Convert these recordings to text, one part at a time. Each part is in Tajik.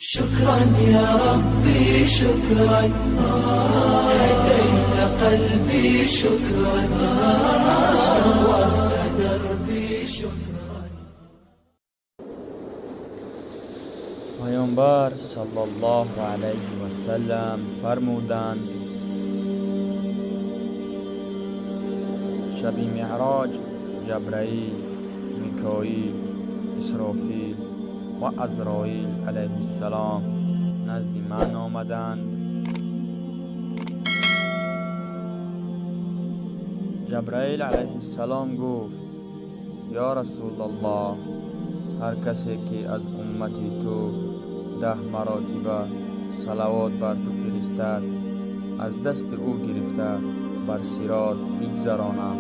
شكرا يا ربي شكرا، هديت قلبي شكرا، نورت دربي شكرا. Паёмбар саллаллоҳу алайҳи васаллам фармуданд: шаби Меъроҷ Ҷабраил, Микоил, Исрофил ва Азроил алайҳиссалом назди ман омаданд. Ҷабраил алайҳиссалом гуфт: ё Расулаллоҳ, ҳар касе ки аз уммати ту 10 маротиба салавот бар ту фиристад, аз дасти ӯ гирифта бар сирот бигзаронам.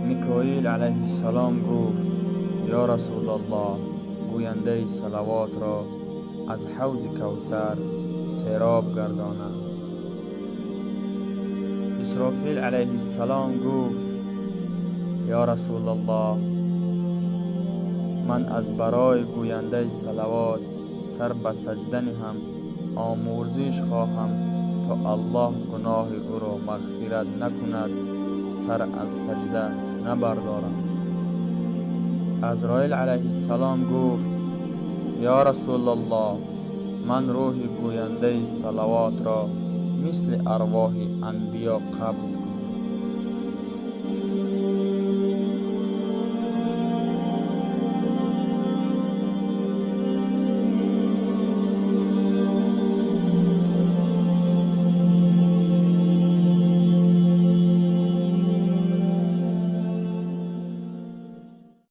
Микоил алайҳиссалом гуфт: ё Расулаллоҳ, гӯяндаи салавотро аз ҳавзи Кавсар сероб гардонам. Исрофил алайҳиссалом гуфт: ё Расулаллоҳ, ман аз барои гӯяндаи салавот сар ба саҷда ниҳам, омӯрзиш хоҳам, то Аллоҳ гуноҳи ӯро мағфират накунад, сар аз саҷда набардорам. Азроил алайҳиссалом гуфт: ё Расулаллоҳ, ман рӯҳи гӯяндаи салавотро мисли арвоҳи анбиё қабз